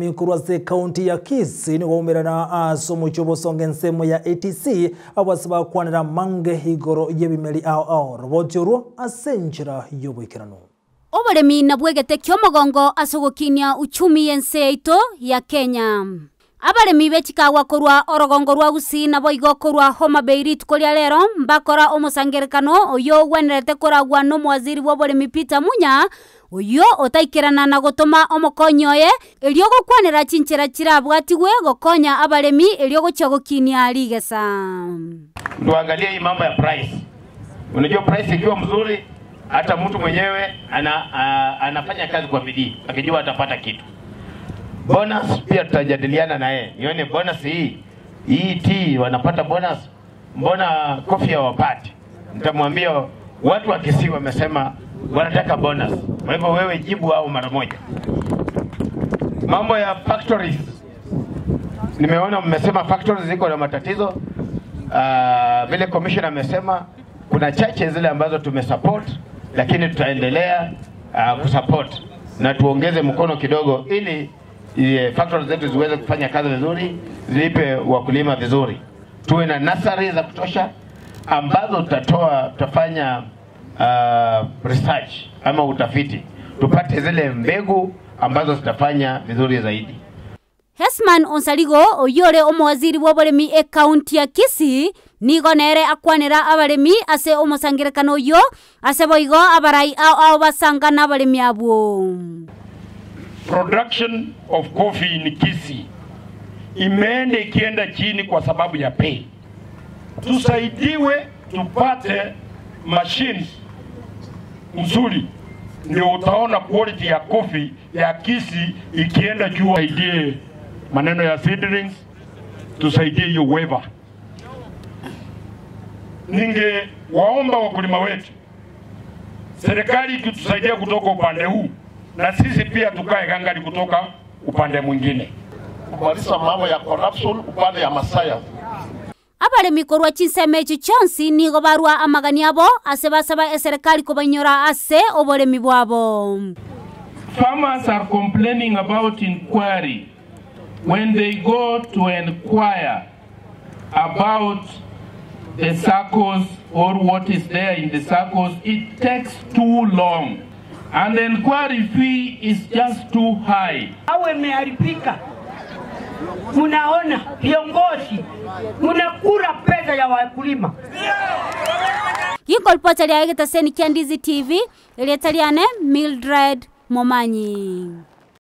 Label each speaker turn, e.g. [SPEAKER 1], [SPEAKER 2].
[SPEAKER 1] Abaremi korwa ase ekaunti ya Kisii nigo baumerana ase omochie obosongo ensemo ya ATC abwo ase bakwanera amange igoro y'ebimeri ao ao roboti orwo ase enchera y'oboikeranu.
[SPEAKER 2] Oboremi nabwo egete ki'omogongo ase ogokinia uchumi y'ense yaito ya Kenya. Abaremi be chikagwa korwa orogongo rwa Gusii naboigo korwa Homa Bay rituko ria rero mbakora omosangerekano oyio ogwenerete koragwa nomowaziri bw'oboremi Peter Munya oyio otaikerana na gotoma omokonyi oye erio gokwanera chinchera chirabwatigwe gokonya abaremi erio gochia gokinia rigesa.
[SPEAKER 3] Tuangalie hii mambo ya price. Unajua price ikiwa mzuri hata mtu mwenyewe ana, a, anafanya kazi kwa bidii akijua atapata kitu. Bonus pia tutajadiliana na yeye nione bonus hii hii tea wanapata bonus, mbona coffee hawapati? Nitamwambia watu wa Kisii wamesema wanataka bonus. Kwa hivyo wewe jibu au mara moja. Mambo ya factories, nimeona mmesema factories ziko na matatizo. Uh, vile commissioner amesema kuna chache zile ambazo tumesupport, lakini tutaendelea uh, kusupport na tuongeze mkono kidogo ili eh, factories zetu ziweze kufanya kazi vizuri, zilipe wakulima vizuri. Tuwe na nursery za kutosha ambazo tutatoa tutafanya uh, research ama utafiti tupate zile mbegu ambazo zitafanya vizuri zaidi.
[SPEAKER 2] Hesman Onsarigo, oyio ore omowaziri bw'oboremi ekaunti ya Kisii, nigo nere akwanera abaremi ase omosangerekano oyio, ase boigo abarai ao ao basanga nabaremi abwo.
[SPEAKER 4] Production of coffee in Kisii imeenda ikienda chini kwa sababu ya pay. Tusaidiwe tupate machines mzuri, ndio utaona quality ya coffee ya Kisii ikienda juu. Tusaidie maneno ya seedlings, tusaidie hiyo waiver. Ninge waomba wakulima wetu, serikali ikitusaidia kutoka upande huu, na sisi pia tukae gangari kutoka upande mwingine.
[SPEAKER 5] Kumaliza mambo ya corruption upande ya Masaya.
[SPEAKER 2] Abaremi korwa chinsemo echio chionsi nigo barua amagani abo ase basaba eserekari kobainyora ase oboremi bwabo.
[SPEAKER 6] Farmers are complaining about inquiry when they go to inquire about the SACCOs or what is there in the SACCOs, it takes too long. And the inquiry fee is just too high.
[SPEAKER 7] Awe imeharibika. Munaona viongozi munakula pesa ya wakulima.
[SPEAKER 2] Ginkoripota ria egetaseni kia Ndizi TV, erieta riane Mildred Momanyi.